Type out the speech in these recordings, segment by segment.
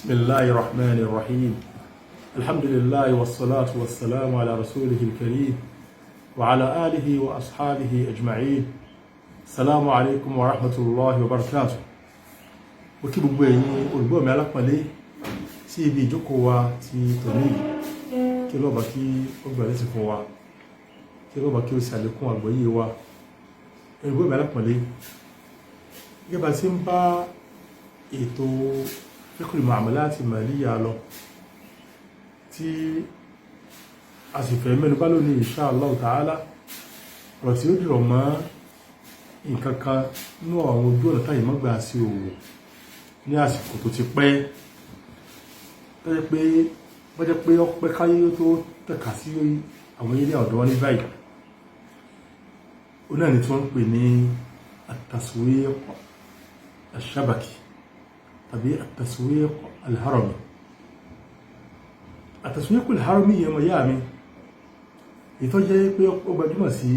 بسم الله الرحمن الرحيم. الحمد لله والصلاة والسلام على رسوله الكريم وعلى آله وأصحابه أجمعين. السلام عليكم ورحمة الله وبركاته. Mo kí gbogbo ẹ̀yin olùgbọ́ mi alápọ̀nlé sí ibi ìjókòó wa ti tòní yìí. Kí Ọlọ́ba kí ó gbà lẹ́sìn fún wa, kí Ọlọ́ba kí ó ṣe àlékún àgbọ́yé wa. Olùgbọ́ mi alápọ̀nlé, gẹ́gẹ́ bá ti ń bá ètò fiqhul muamalat maliya lọ, tí a sì fẹ́ mẹ́nu bá lónìí, insha Allah ta'ala, ọ̀rọ̀ tí ó dìrọ̀ mọ́ nǹkan kan nínú àwọn ojú ọ̀nà táyì mọ́gbà sí òwò ní àsìkò tó ti pẹ́, tó jẹ́ pé wọ́n jẹ́ pé ọpẹ́ káyé tó tẹ̀ka sí àwọn ilé ọ̀dọ́ wọn ní báyìí. Ó náà ní tí wọ́n ń pè ní at-taswiq ash-shabaki tàbí at-taswiq al-harami. At-taswiq al-harami yẹn, mọ̀ yá mi, ìtọ́ jẹ́ pé ó gbajúmọ̀ sí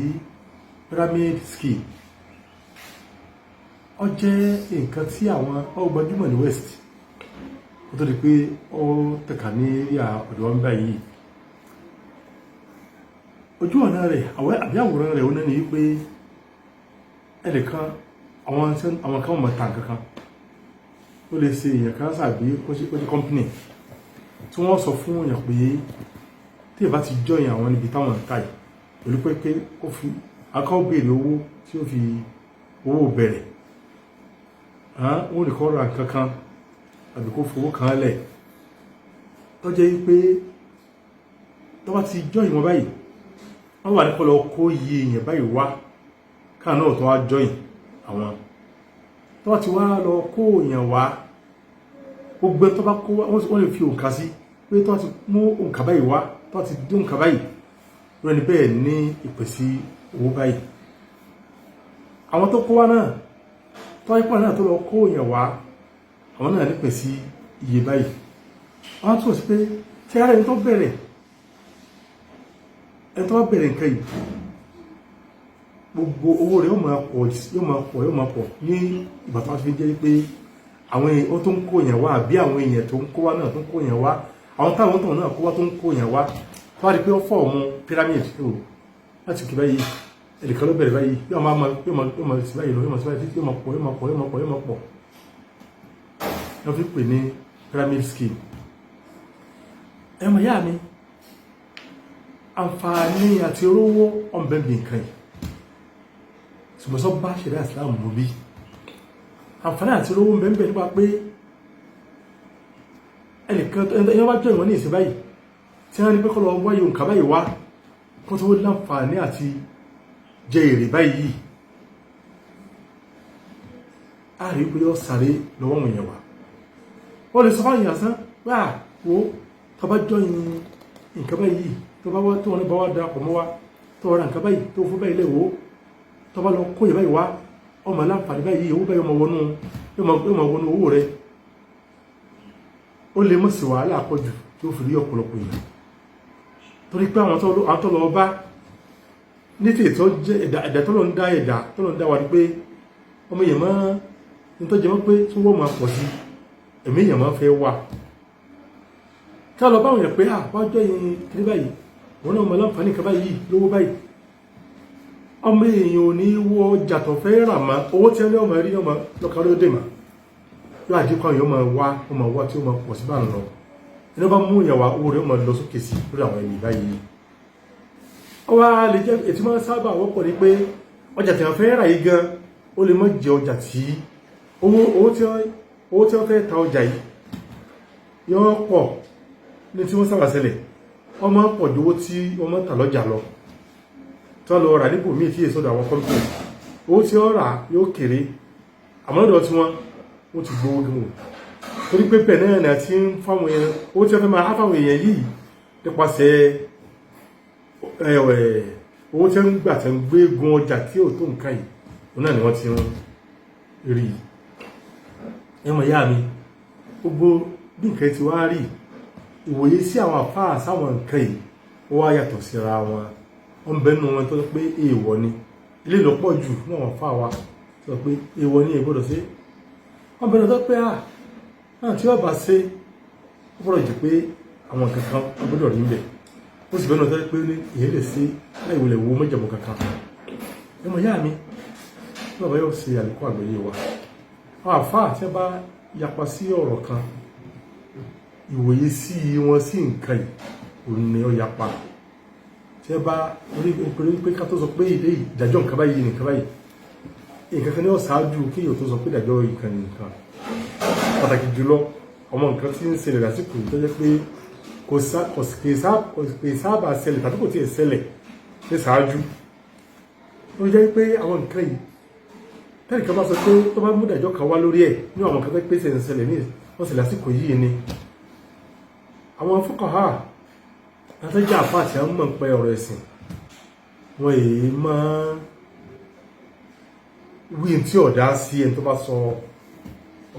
pyramid scheme. Ó jẹ́ nǹkan tí àwọn ó gbajúmọ̀ ní West kó tó di pé ó tẹ̀ka ní area ọ̀dọ̀ wọn báyìí. Ojú ọ̀nà rẹ̀ àbí àwòrán rẹ̀, ó náà ní wípé ẹnìkan, àwọn kan mọ̀ ta nǹkan kan. Ó lè ṣe èèyàn kan sàbí ó ṣe company tí wọ́n sọ fún èèyàn pé tí ìbá ti join àwọn níbi táwọn ń ta yìí, pẹ̀lú pé ó fi akọ́ béèrè owó tí ó fi owó bẹ̀rẹ̀, wọ́n lè kọ́ ra nǹkan kan àbí kó fowó kan lẹ̀, tó jẹ́ pé tó bá ti join wọn báyìí, wọ́n wà ní kó lọ kó iye èèyàn báyìí wá, káà náà tó wá join àwọn. Tó bá ti wá lọ kó èèyàn wá, gbogbo tó bá kó wá, wọ́n lè fi òǹkà sí pé tó bá ti mú òǹkà báyìí wá, tó bá ti dé òǹkà báyìí, rẹ̀ ní bẹ́ẹ̀ ní ìpèsè owó báyìí. Àwọn tó kó wá náà, tó wáyé pọ̀ náà, tó lọ kó èèyàn wá, àwọn náà nípè sí iye báyìí. Wọ́n tún sí pé tí ara ẹni tó bẹ̀rẹ̀, ẹni tó bá bẹ̀rẹ̀ nǹkan yìí, gbogbo owó rẹ̀ yóò máa pọ̀, yóò máa pọ̀, yóò máa pọ̀ ní ìgbà tó wá fi jẹ́ pé àwọn èèyàn tó ń kó èèyàn wá, àbí àwọn èèyàn tó ń kó wá náà tó ń kó èèyàn wá, àwọn táwọn tó náà kó wá tó ń kó èèyàn wá, tó wá di pé ó form pyramid tó láti kí báyìí, ẹnìkan ló bẹ̀rẹ̀ báyìí, yóò máa sí báyìí lọ, yóò máa sí báyìí títí yóò máa pọ̀, yóò máa pọ̀, yóò máa pọ̀, yóò máa pọ̀. Wọ́n fi pè ní pyramid scheme. Ẹ mọ̀ yá mi, àǹfààní àti rówó ọ̀nbẹ̀bì nǹkan yìí, ṣùgbọ́n sọ bá ṣẹ̀ríà Ìsìlámù mú bí àǹfààní àti rówó ń bẹ nípa pé ẹnìkan ẹni wá jọ ìwọ̀n ní ìsìn báyìí, tí wọ́n ní pé kọ́ lọ wáyé òǹkà báyìí wá, kó tó láǹfààní àti jẹ èrè báyìí, a rí pé yọ sáré lọ́wọ́ wọn yẹn wá. Wọ́n lè sọ fáwọn èèyàn sán wá wo, tó bá jọ nǹkan báyìí, tó bá wá, tó wọn bá wá darapọ̀ mọ́ wa, tó ra nǹkan báyìí, tó fún báyìí lẹ́wọ́, tó bá lọ kó yẹ báyìí wá, ọmọ láǹfààní báyìí, owó báyìí ọmọ wọnú yóò máa wọnú owó rẹ. Ó lè mọ̀ sí wàhálà pọ̀jù tí ó fi rí ọ̀pọ̀lọpọ̀ èèyàn, torí pé àwọn tó lọ bá ní tí ètò jẹ́ ẹ̀dá tó lọ ń dá, ẹ̀dá tó lọ ń dá wa ní pé ọmọ èèyàn máa ní tó jẹ mọ́ pé tí wọ́n máa pọ̀ sí, ẹ̀mí èèyàn máa fẹ́ wà kí a lọ báwọn èèyàn pé à wá jọ yìí kiri báyìí, wọn náà mọ láǹfààní kan báyìí lówó báyìí. Ọmọ èèyàn ò ní wọ ọjà tó fẹ́ rà mọ́. Owó tí wọ́n ní ọmọ rí ọmọ lọ́kàn ló dé mà yóò àdínkù, àwọn èèyàn máa wá, wọ́n máa wá tí ó máa pọ̀ sí báà lọ. Ẹni bá mú ìyàwó, owó rẹ̀ ó máa lọ sókè sí lórí àwọn ẹni báyìí. Ó wá lè jẹ́ ètí máa ń sábà wọ́pọ̀ ní pé ọjà tí wọ́n fẹ́ rà yìí gan, ó lè má jẹ ọjà tí owó tí wọ́n fẹ́ ta ọjà yìí yóò pọ̀ ní tí wọ́n sábà ṣẹlẹ̀. Wọ́n máa ń pọ̀ ju owó tí wọ́n máa ń tà lọ́jà lọ, tí wọ́n lọ rà nípò míì tí èso àwọn company. Owó tí wọ́n rà yóò kéré, àmọ́ lọ́dọ̀ tí wọ́n ti gbowó gùn, torí pé bẹ́ẹ̀ náà ni àti ń fáwọn èèyàn owó tí wọ́n fẹ́ máa há fáwọn èèyàn yìí nípasẹ̀ owó tí wọ́n ń gbà tí wọ́n gbé gun ọjà tí ò tó nǹkan yìí, òun náà ni wọ́n ti ń rí. Ẹmọ ìyá mi, gbogbo bí nǹkan ti wá rí, ìwòye sí àwọn àfáà sáwọn nǹkan yìí, ó wá yàtọ̀ síra wọn. Wọ́n bẹ nínú wọn tó sọ pé èèwọ̀ ni ilé ìlọ́pọ̀ jù ní àwọn àfáà wa sọ pé èèwọ̀ ni, èègbọ́dọ̀ sí. Wọ́n bẹ nínú tó pé à náà tí wọ́n bá ṣe Ó gbọ́dọ̀ jẹ́ pé àwọn kankan ó gbọ́dọ̀ rí ń bẹ̀. Ó sì bẹ́ẹ̀ náà tẹ́lẹ̀ pé ní ìyẹn lè ṣe láì wulẹ̀ wo májẹ̀mú kankan. Ẹ mọ̀ yá mi, bí bàbá yóò ṣe àlékún àgbọ́yé wa, àwọn àfáà tí wọ́n bá yapa sí ọ̀rọ̀ kan, ìwòye sí wọn sí nǹkan yìí òun ni ó yapa. Tí wọ́n bá rí pé ká tó sọ pé ilé ìdájọ́ nǹkan báyìí, nǹkan báyìí, nǹkan kan ní ó ṣáájú kí èèyàn tó sọ pé ìdájọ́ nǹkan ní nǹkan. Pàtàkì jùlọ àwọn nǹkan tí ń ṣẹlẹ̀ lásìkò yìí tó jẹ́ pé kò sábà ṣẹlẹ̀ tàbí kò tiẹ̀ ṣẹlẹ̀ ní ṣáájú, ó jẹ́ pé àwọn nǹkan yìí, tẹ́lẹ̀ kan bá sọ pé tó bá mú ìdájọ́ kan wá lórí ẹ̀ ní àwọn nǹkan tó pé ṣe ń ṣẹlẹ̀ ní wọ́n ṣẹlẹ̀ lásìkò yìí ni, àwọn fuqaha látọ́jà àfa àti àwọn mọ̀ ń pẹ́ ọ̀rọ̀ ẹ̀sìn, wọn èyí máa wí tí ọ̀dá sí ẹni tó bá sọ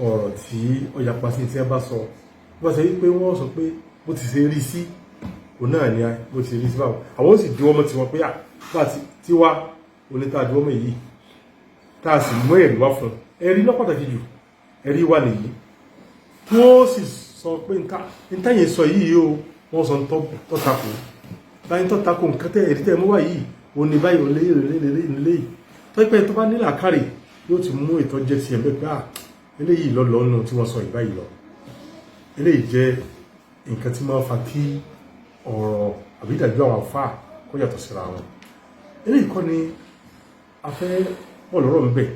ọ̀rọ̀ tí ó yapa sí tí ẹ bá sọ. Bó ṣe wípé wọ́n sọ pé bó ti ṣe rí sí òun náà ni bó ti rí sí báwọn, àwọn ó sì diwọ́ mọ́ tiwọn pé bá ti wá oníta diwọ́ mọ́ èyí tá a sì mú ẹ̀rí wá fún ẹ̀rí lọ́ pàtàkì jù, ẹ̀rí wà nìyí, tí wọ́n sì sọ pé ntẹ́yìn sọ yìí o, wọ́n sọ tọ́takò báyìí, tọ́takò nǹkan tẹ́ ẹ̀rí tẹ́ mú wá yìí, òun ni báyìí, òun lé lé tọ́pẹ́ tó bá nílà kárì yóò ti mú ìtọ́jẹ́ tiẹ̀ bẹ́ẹ̀ pé eléyìí lọ lọ́nu tí wọ́n sọ ìbáyìí lọ. Eléyìí jẹ́ nǹkan tí máa ń fa kí ọ̀rọ̀ àbí ìdájọ́ àwọn àfáà kó yàtọ̀ síra wọn. Eléyìí kọ́ ni a fẹ́ pọ̀ lọ́rọ̀ ń bẹ̀,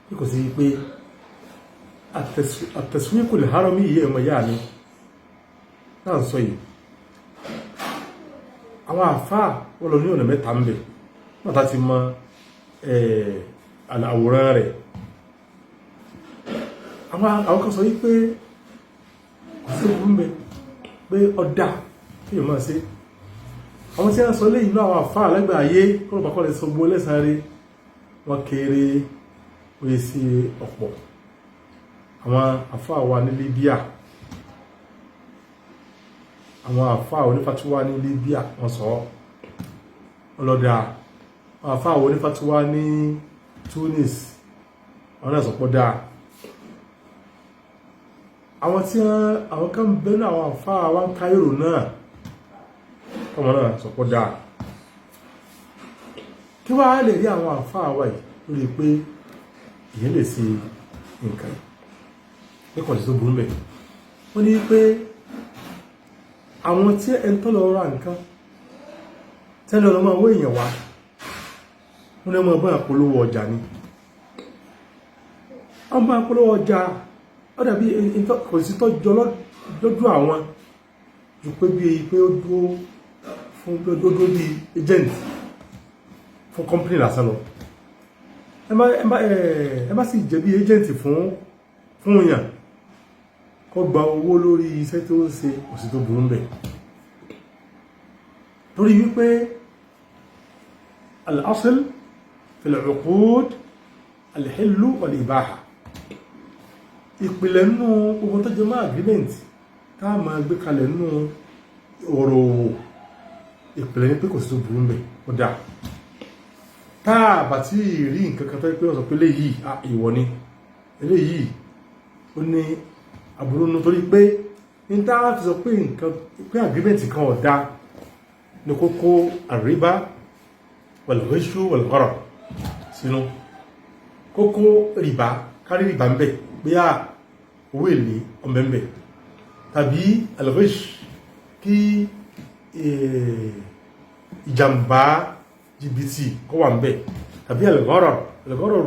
bí kò sí pé at-taswiqul harami yìí, ẹ̀mọ ìyá mi náà sọ yìí, àwọn àfáà wọ́n lọ ní ọ̀nà mẹ́ta ń bẹ̀ náà tá ti mọ àwòrán rẹ̀. Àwọn kan sọ yìí pé kò sí òkú ń bẹ, pé ọ̀dà kí yóò máa ṣe. Àwọn tí wọ́n sọ lé inú àwọn àfáà lẹ́gbẹ̀ẹ́ ayé kọ́nà bàkọ́ lè sọ gbó lẹ́sàn rí, wọ́n kéré oye sí ọ̀pọ̀. Àwọn àfáà wa ní Libya, àwọn àfáà onífàtíwá ní Libya, wọ́n sọ ọlọ́dà. Àwọn àfáà onífàtíwá ní Tunis, àwọn náà sọ pọ́ dáa. Àwọn tí àwọn kan bẹ́ẹ̀ náà, àwọn àfáà wa ń Cairo náà, ọmọ náà sọ pọ́ dáa. Kí wàá lè rí àwọn àfáà wa yìí lórí pé ìyẹn lè ṣe nǹkan yìí pé kò sí tó burú mẹ́? Wọ́n ní pé àwọn tí ẹni tó lọ ra nǹkan tẹ́lẹ̀ ọlọ́mọ owó èèyàn wá, wọ́n ní ọmọ ọgbọ́n àpolówó ọjà ni, wọ́n bá polówó ọjà. Ó dàbí kò sí tọ́jọ́ lọ́dún àwọn ju pé bí pé ó dúró fún, ó dúró bí agent fún company lásán lọ. Ẹ má sì jẹ́ bí agent fún èèyàn kó gba owó lórí iṣẹ́ tó ń ṣe, kò sí tó burú ń bẹ̀, torí wípé al-asl fil uqud al-hillu wal-ibaha. Ìpìlẹ̀ nínú ogun tó jẹ mọ́ agreement tá a máa gbé kalẹ̀ nínú ọ̀rọ̀ òwò, ìpìlẹ̀ ní pé kò sí tó burú ń bẹ̀, ó dáa. Tá a bá tí rí nǹkan kan tó pé wọ́n sọ pé eléyìí ìwọ ni, eléyìí ó ní aburú nù, torí pé ní tá a fi sọ pé nǹkan pé agreement kan ọ̀dà ní kókó àríbá wal-ghishu wal-gharar sínú kókó rìbá, kárí rìbá ń bẹ̀ pé à owó èlé ọmọ ń bẹ̀, tàbí al-ghish, kí ìjàmbá, jìbìtì kó wà ń bẹ̀, tàbí al-gharar. Al-gharar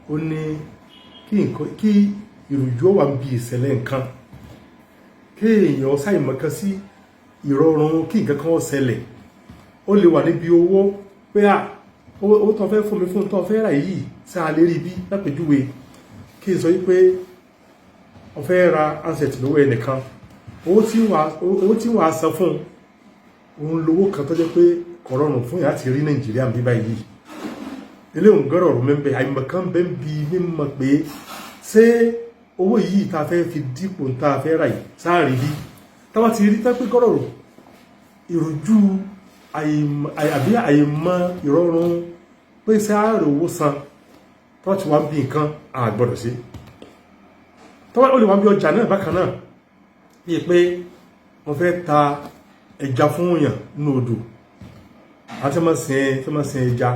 ó ní kí ìrújú wà ń bi ìṣẹ̀lẹ̀ nǹkan, kí èèyàn ṣàìmọ̀kan sí ìrọ̀rùn kí nǹkan kan ṣẹlẹ̀. Ó lè wà níbi owó pé à owó tó fẹ́ fún mi fún tó fẹ́ rà yìí, sáà lè rí bí? Lápèjúwe, kí n sọ wípé o fẹ́ ra handset lọ́wọ́ ẹnìkan, owó tí wàá san fún òun lówó kan tó jẹ́ pé kò rọrùn fún ìyá ti rí Nàìjíríà bí báyìí. Ilé òun gọ́rọ̀ ọ̀rùn mẹ́bẹ̀ àìmọ̀kan bẹ́ ń bi mímọ̀ pé ṣé owó yìí tá a fẹ́ fi dípò tá a fẹ́ rà yìí sáàrí bí táwa ti rí tá pé gọ́rọ̀ ìrújú àbí àìmọ̀ ìrọ̀rùn pé sáàrì owó san tó ti wá ń bí nǹkan àgbọ̀dọ̀ sí, tọ́wọ́ ó lè wá ń bí ọjà náà bákan náà. Bíi pé wọ́n fẹ́ ta ẹja fún èèyàn nínú odò, àti tí wọ́n sin ẹja,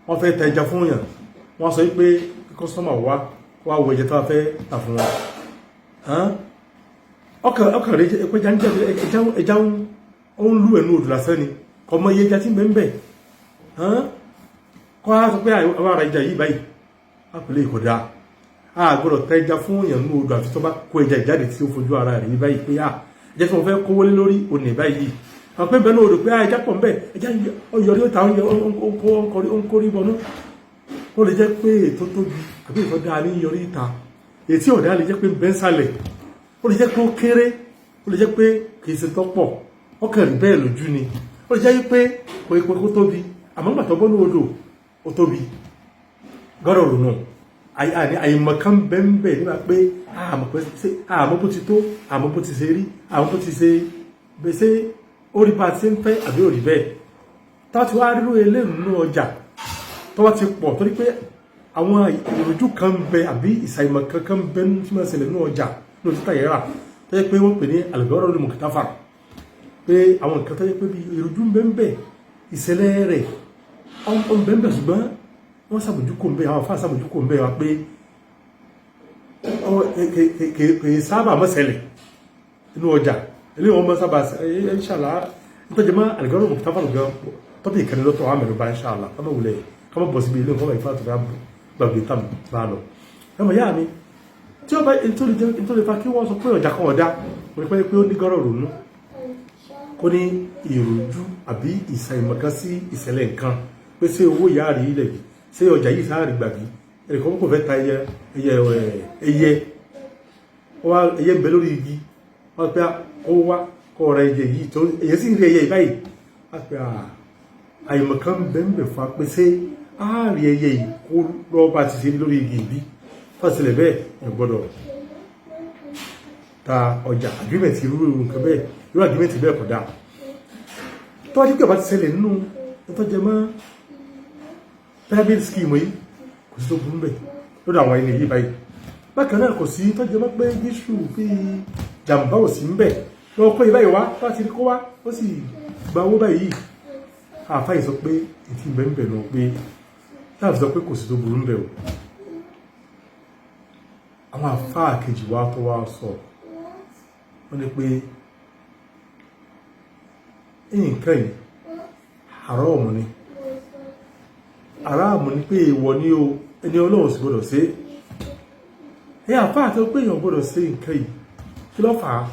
wọ́n fẹ́ ta ẹja fún èèyàn. Wọ́n sọ pé customer wá wá wo ẹja tó wá fẹ́ tà fún wọn. Ọkàn rẹ̀ pé ẹja ń jẹ́ ẹja ń lú ẹnu odò lásán ni, kò mọ iye ẹja tí ń bẹ ń bẹ. Kọ́ á sọ pé àwọn ará ẹja yìí báyìí á pèlè ìkọ̀dá, a gbọ́dọ̀ ta ẹja fún èèyàn nínú odò àfi tó bá kó ẹja ìjáde tí ó fojú ara rẹ̀ báyìí pé à ẹja tí mo fẹ́ kówó lé lórí òní báyìí. Àwọn pé bẹ́ẹ̀ ní odò pé ẹja pọ̀ ń bẹ̀, ẹja ọyọrí ó ta ó ń kórí bọnú. Ó lè jẹ́ pé ètò tóbi àbí ètò dáa ní yọrí ìta, ètí ọ̀dá lè jẹ́ pé bẹ́ẹ̀ sálẹ̀, ó lè jẹ́ pé ó kéré, ó lè jẹ́ pé kì í ṣe tọ́pọ̀, ọkàn rí bẹ́ẹ̀ lójú ni. Ó lè jẹ́ pé kò ipò kó tóbi, àmọ́ gbà tó bọ́ ní odò ó tóbi. Gọ́dọ̀ rò náà àìmọ̀kan bẹ́ẹ̀ nígbà pé àmọ́ bó ti tó, àmọ́ bó ti ṣe rí, àmọ́ bó ti ṣe ṣe ó rí bá a ti ń fẹ́ àbí ò rí bẹ́ẹ̀. Tá ti wá rírú eléyìí nínú ọjà tó wá ti pọ̀, torí pé àwọn ìrújú kan bẹ àbí ìsàìmọ̀ kankan bẹ tí máa ṣẹlẹ̀ nínú ọjà nínú títà yẹn rà, tó yẹ pé wọ́n pè ní al-gharar al-mukhtafar, pé àwọn nǹkan tó yẹ pé bí ìrújú ń bẹ ń bẹ, ìṣẹ̀lẹ̀ rẹ̀ ó ń bẹ ń bẹ, ṣùgbọ́n wọ́n sàbójúkò ń bẹ, àwọn afáà sàbójúkò ń bẹ wa pé kì í sábà mọ́ ṣẹlẹ̀ nínú ọjà. Eléyìí wọ́n mọ́ sábà, inshallah, nítorí mọ́ al-gharar al-mukhtafar gan tọ́pì ìkànnì lọ́tọ̀ wà mẹ́rin bá, inshallah, kọ́mọ̀ wulẹ̀ kọ́mọ̀ bọ̀ síbi ilé nǹkan ìfà tó fẹ́ gbàgbé tàm bá lọ. Ẹmọ yá mi, tí ó bá nítorí fa kí wọ́n sọ pé ọjà kan ọ̀dá, wọ́n ní pé ó ní gọ́rọ̀ ronú, kó ní ìrújú àbí ìsàìmọ̀kan sí ìṣẹ̀lẹ̀ nǹkan, pé ṣé owó ìyá rí ilẹ̀ yìí, ṣé ọjà yìí sáà rí gbàgbé. Ẹnìkan kò fẹ́ ta ẹyẹ, ẹyẹ ẹyẹ ẹyẹ ń bẹ lórí igi. Wọ́n pẹ́ kó wá kó ra ẹyẹ yìí tó ẹyẹ sì ń rí ẹyẹ yìí báyìí. Wọ́n pẹ́ àìmọ̀kan ń bẹ ń bẹ fún wa pé ṣé ààrí ẹyẹ yìí kó lọ́wọ́ bá ti ṣe lórí igi ìbí fásilẹ̀ bẹ́ẹ̀. Ẹ gbọ́dọ̀ ta ọjà agreement irú nǹkan bẹ́ẹ̀, irú agreement bẹ́ẹ̀ kò dáa. Tó wájú pé ọba ti ṣẹlẹ̀ nínú ìtọ́jẹ mọ́ pyramid scheme yìí, kò sí tó burú bẹ́ẹ̀ lọ́dọ̀ àwọn ẹni yìí báyìí. Bákan náà, kò sí tọ́jẹ mọ́ pé gíṣù bíi jàǹbá ò sí ń bẹ̀. Lọ́wọ́ kó ìbáyìí wá tó ti rí kó wá, ó sì gba owó báyìí. Àfáà sọ pé ètí ìbẹ̀ ń bẹ̀ lọ pé láti sọ pé kò sí tó burú ń bẹ̀ o. Àwọn àfáà kejì wá tó wá sọ, wọ́n ní pé nǹkan yìí haramu ni, haramu ni, pé èèwọ̀ ni o, ẹni Ọlọ́run sì gbọ́dọ̀ ṣe é. Àfáà tó pé èèyàn gbọ́dọ̀ ṣe nǹkan yìí, kí ló fà á?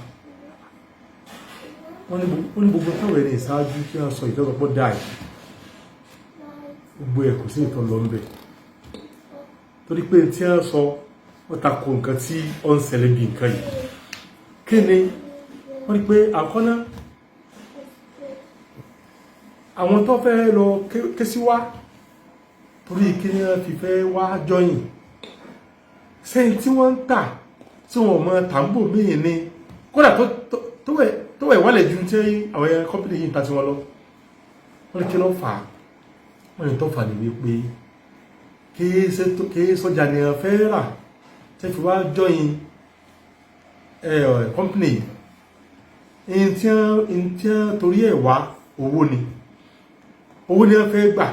Wọ́n ní gbogbo táwọn ẹni ìṣáájú tí wọ́n sọ ìtọ́sọpọ̀ dáì, gbogbo ẹ̀ kò sí ìtọ́ lọ ń bẹ̀, torí pé tí wọ́n sọ, wọ́n tako nǹkan tí ó ń ṣẹlẹ̀ bí nǹkan yìí. Kí ni wọ́n ní? Pé àkọ́ná, àwọn tó fẹ́ lọ ké sí wá, torí kí ni wọ́n fi fẹ́ wá join? Sẹ́yìn tí wọ́n ń tà tí wọ́n mọ tàǹbò míì ni, kódà tó wẹ̀ wálẹ̀ ju tí àwọn ẹ̀yà company yìí ń ta tí wọ́n lọ. Wọ́n ní kí ló fà á? Wọ́n ní tó fà ní wípé kìí sọjà ni wọ́n fẹ́ rà tí fi wá join company yìí. Tí wọ́n torí ẹ̀ wá, owó ni, owó ni wọ́n fẹ́ gbà,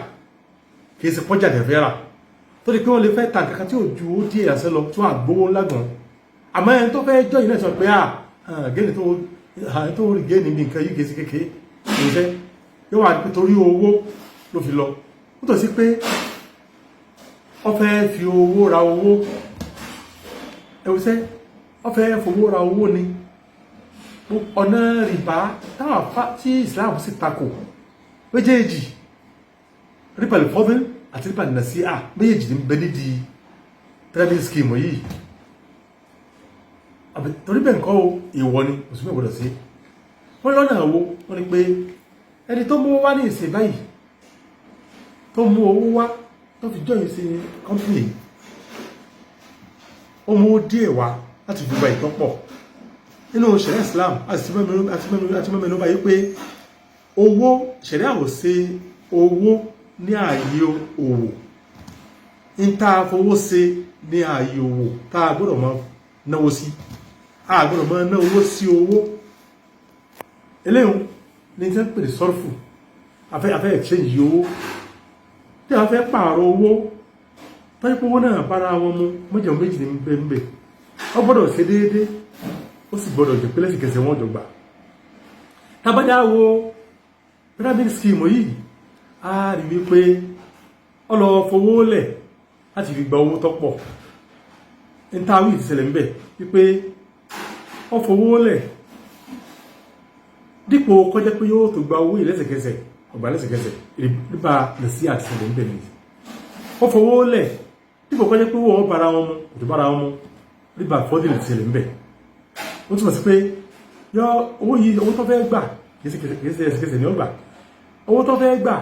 kìí ṣe pọ́jà tẹ̀ fẹ́ rà, torí pé wọ́n lè fẹ́ ta nǹkan tí ò ju owó díẹ̀ àṣẹ lọ tí wọ́n àgbówó ńlá gan. Àmọ́ ẹni tó fẹ́ join náà sọ pé à gain tó rí gain níbi nǹkan yìí kìí ṣe kékeré, kìí ṣe yóò wà torí owó ló fi lọ. Ó tọ́ sí pé ó fẹ́ fi owó ra owó ẹwùsẹ́, ó fẹ́ fowó ra owó ni. Ọ̀nà rìbá táwọn afá tí Islam sì takò méjèèjì, riba al-fadl àti riba nasi'a, méjèèjì ní bẹ nídìí pyramid scheme yìí. Torí bẹ́ẹ̀ nǹkan o, èèwọ̀ ni, mùsùlùmí gbọ́dọ̀ sí. Wọ́n lọ́nà àwo, wọ́n ní pé ẹni tó mú owó wá ní ìsìn báyìí, tó mú owó wá tó fi join sí company, ó mú díẹ̀ wá láti fi gba ìtọ́pọ̀. Nínú ṣẹ̀ríà Islam, àti mẹ́rin ló báyìí pé owó, ṣẹ̀ríà ò ṣe owó ní ààyè òwò. Ń tá a fowó ṣe ní ààyè òwò tá a gbọ́dọ̀ máa náwó sí. A gbọ́dọ̀ máa ná owó sí owó. Eléyìí ní tí wọ́n pè ní sọ́rfù. Afẹ́ exchange owó, tí a fẹ́ pààrọ̀ owó, tọ́jú pé owó náà bára wọn mu, mọ́jọ̀ méjì ní bẹ́ẹ̀. Ó gbọ́dọ̀ ṣe déédéé, ó sì gbọ́dọ̀ jẹ́ pé lẹ́sìkẹsẹ̀ wọ́n jọ gbà. Tábàdá wo pyramid scheme yìí, a rí wípé ó lọ fowó lẹ̀ láti fi gba owó tó pọ̀. Ntàwí ti ṣẹlẹ̀ ńbẹ̀ wípé ó fowó lẹ̀ dípò kọjá pé yóò tó gba owó yìí lẹ́sẹ̀kẹsẹ̀, ọgbà lẹ́sẹ̀kẹsẹ̀. Nípa lè sí àti ṣẹlẹ̀ ńbẹ̀ nìyí. Ó fowó lẹ̀ dípò kọjá pé owó wọn bára wọn mu, kò tó bára wọn mu. Nípa fọ́dìlì ti ṣẹlẹ̀ ńbẹ̀, ó túmọ̀ sí pé yọ owó yìí, owó tó fẹ́ gbà, kìí ṣe ẹsẹ̀kẹsẹ̀ ni ó gbà. Owó tó fẹ́ gbà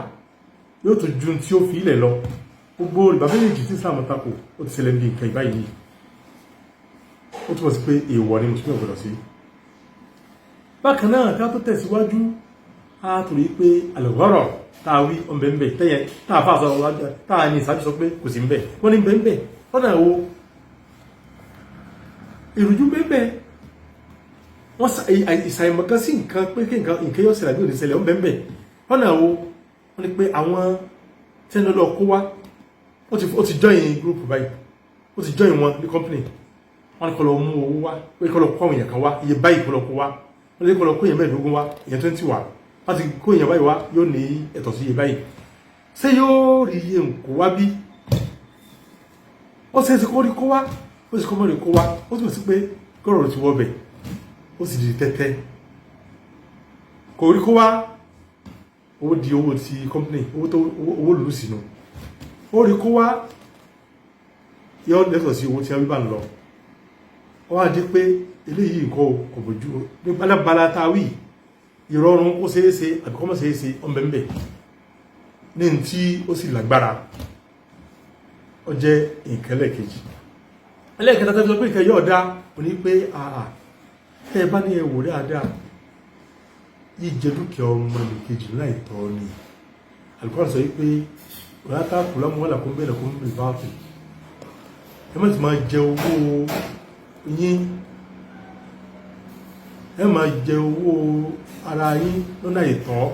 yóò tó ju tí ó fi ilẹ̀ lọ. Gbogbo ìbá méjèèjì tí Islam tako, ó ti ṣẹlẹ̀ ní nǹkan ìbáyìí. Ó túmọ̀ sí pé èèwọ̀ ni mùsùlùmí ò gbọdọ̀ sí. Bákan náà, ká tó tẹ̀síwájú, a torí pé àlùkọ́rọ̀ tá a wí ọ̀nbẹ̀ńbẹ̀ tẹ́yẹ tá a fà sọ, tá a ní ìsájú sọ pé kò sí ńbẹ̀. Wọ́n ní ńbẹ̀ńbẹ̀ lọ́nà wo? Ìrújú bẹ́ẹ̀ wọ́n ìsàìmọ̀kan sí nǹkan pé kí nǹkan yóò ṣẹlẹ̀ bí ò ní ṣẹlẹ̀ ọ̀nbẹ̀ńbẹ̀. Lọ́nà wo? Wọ́n ní pé àwọn tí wọ́n lọ kó wá, ó ti join group báyìí, ó ti join wọn ní company. Wọ́n ní kó lọ mú owó wá, pé kó lọ kó àwọn èèyàn kan wá, iye báyìí kó lọ kó wá. Wọ́n ní kó lọ kó èèyàn 15 wá, èèyàn 20 wá. Láti kó èèyàn báyìí wá, yóò ní ẹ̀tọ́ sí iye báyìí. Ṣé yóò rí iye nkó wá bí? Ó ṣe é ṣe kó rí kó wá, ó sì kó mọ́ rí kó wá. Ó túmọ̀ sí pé kọ́rọ̀ ti wọ́ bẹ̀, ó sì di tẹ́tẹ́. Kò rí kó wá, owó di owó ti company, owó tó owó lù sínú. Ó rí kó wá, yóò lẹ́tọ̀ sí owó tí wọ́n bá ń lọ. Ó wá di pé eléyìí nǹkan kò bójú ní balabala tá a wí. Ìrọ̀rùn kó ṣeé ṣe àbí kó má ṣeé ṣe, ọ̀nbẹ̀ńbẹ̀ ní ní tí ó sì lágbára. Ó jẹ́ nǹkan ẹlẹ́ẹ̀kejì. Ẹlẹ́ẹ̀kẹta tó fi sọ pé nǹkan yóò dá ò ní pé àà tẹ́ ẹ bá ní ẹ wò dáadáa, jíjẹ dúkìá ọmọ nìkejì láì tọ́ ni. Al-Qur'an sọ wípé wala ta'kulu amwalakum bainakum bil batil, ẹ má ti máa jẹ owó yín, ẹ máa jẹ owó ara yín lọ́nà àìtọ́,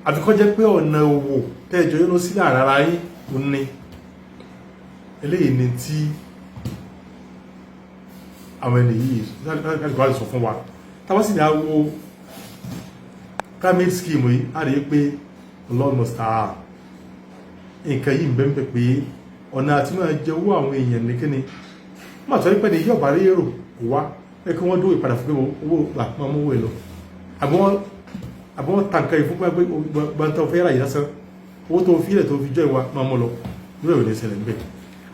àfi kó jẹ́ pé ọ̀nà òwò tẹ́ẹ̀jọ yóò sí láàrin ara yín. Ò ní eléyìí ni tí àwọn ẹni yìí láti wá sọ fún wa. Táwọn sì ní àwo pyramid scheme yìí, a rí pé Allah musta'an, nǹkan yìí ń bẹ́ ń bẹ́ pé ọ̀nà àti máa jẹ owó àwọn èèyàn ní kíni wọ́n àtọ́ pẹ́ ní yóò bá rí èrò kò wá pé kí wọ́n dówó ìpadà fún pé owó gbà, máa mú owó ẹ lọ, àbí wọ́n ta nǹkan yìí fún pé gbọ́ntàn fẹ́ rà yìí lásán, owó tó fi ilẹ̀ tó fi jọ ìwà máa mú lọ. Lórí ìròyìn ìṣẹ̀lẹ̀ níbẹ̀,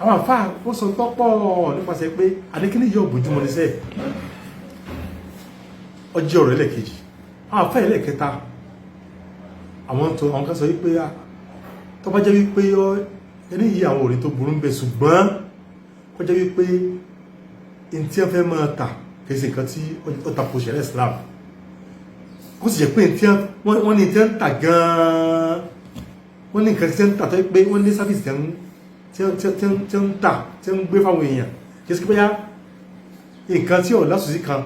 àwọn àfáà ó sọ tọ́pọ̀ nípasẹ̀ pé àdékíní yóò bójúmọ́ ní sẹ́ẹ̀. Ọjọ́ ọ̀rọ̀ ẹlẹ́ẹ̀kejì. Àwọn àfáà ẹlẹ́ẹ̀kẹta, àwọn tó àwọn kan sọ wípé tó bá jẹ́ wípé ẹni yìí, àwọn òrìn tó burú ń bẹ, ṣùgbọ́n kó jẹ́ wípé n tí wọ́n fẹ́ máa tà kìí ṣe nǹkan tí ó tako ṣẹ̀ríà Islam, kó sì jẹ́ pé wọ́n ní tí wọ́n ń tà gan-an, wọ́n ní nǹkan tí wọ́n ń tà tó yẹ pé wọ́n ní service tí wọ́n ń tà, tí wọ́n ń gbé fáwọn èèyàn, kìí ṣe pé bóyá nǹkan tí ò lásòsí kan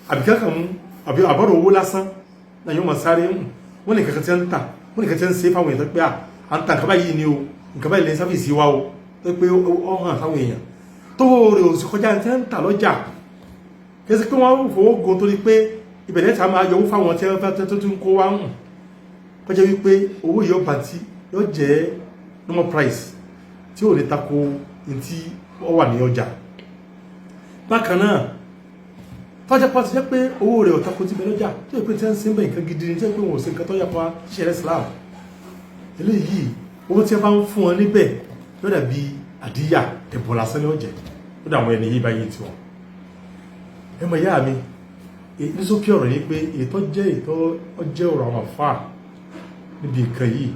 àbí kankan mú àbí àbọ̀rọ̀ owó lásán náà yóò máa sáré. Wọ́n ní nǹkan tí wọ́n ń tà, wọ́n ní nǹkan tí wọ́n ń ṣe fáwọn èèyàn tó pé à ń ta nǹkan báyìí ni o, nǹkan báyìí lẹ́yìn service wa o, tó pé ó hàn sáwọn èèyàn tó rè ò sì kọjá tí wọ́n ń tà lọ́jà. Kìí ṣe pé wọ́n fowó gun torí pé ìbẹ̀rẹ̀ tí a máa yọ owó fáwọn tí wọ́n fẹ́ tó tún kó wá hàn, kọjá wípé owó yóò bá tí yóò jẹ́ normal price tí ò ní tako ní tí ó wà ní ọjà. Bákan náà, tọ́jà pa ti jẹ́ pé owó rẹ̀ ò tako ti bẹ lọ́jà, tó yẹ pé tí wọ́n ń sin bẹ́ẹ̀ nǹkan gidi ni, tí wọ́n pé wọn ò sí nǹkan tó yàpá ṣẹlẹ̀ Islam. Eléyìí, owó tí wọ́n bá ń fún wọn níbẹ̀ yóò dàbí àdíyà, ẹ̀bùn lásán ní ọ̀jẹ̀ ó dà. Àwọn ẹni yìí báyìí tiwọn, ẹ mọ̀ ìyá mi, ní sókè ọ̀rọ̀ yìí pé ètò jẹ́ ètò jẹ́ ọ̀rọ̀ àwọn àfáà níbi nǹkan yìí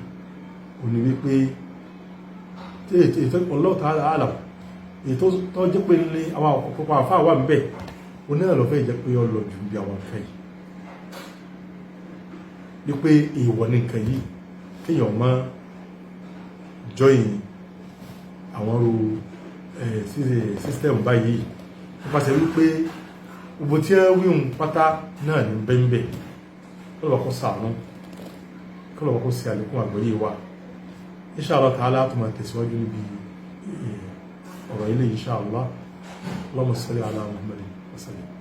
ò ní wípé ètò Allahu ta'ala alam, ètò tó jẹ́ pé ní àwọn ọ̀pọ̀lọpọ̀ àfáà wà níbẹ̀, ó náà lọ fẹ́ jẹ́ pé ó lọ jù bí àwọn nǹkan yìí, wípé èèwọ̀ ní nǹkan yìí, kéèyàn má join àwọn ru System báyìí nípasẹ̀ wípé gbogbo tí wọ́n wíhun pátá náà ní bẹ́ńbẹ́. Kí lọ́wọ́ kó sàánú, kí lọ́wọ́ kó ṣe àlékún àgbọ́yé wa. Inshallah ta'ala, tó máa tẹ̀síwájú níbi ọ̀rọ̀ ilé, inshallah. Allahumma salli ala Muhammadin wa sallim.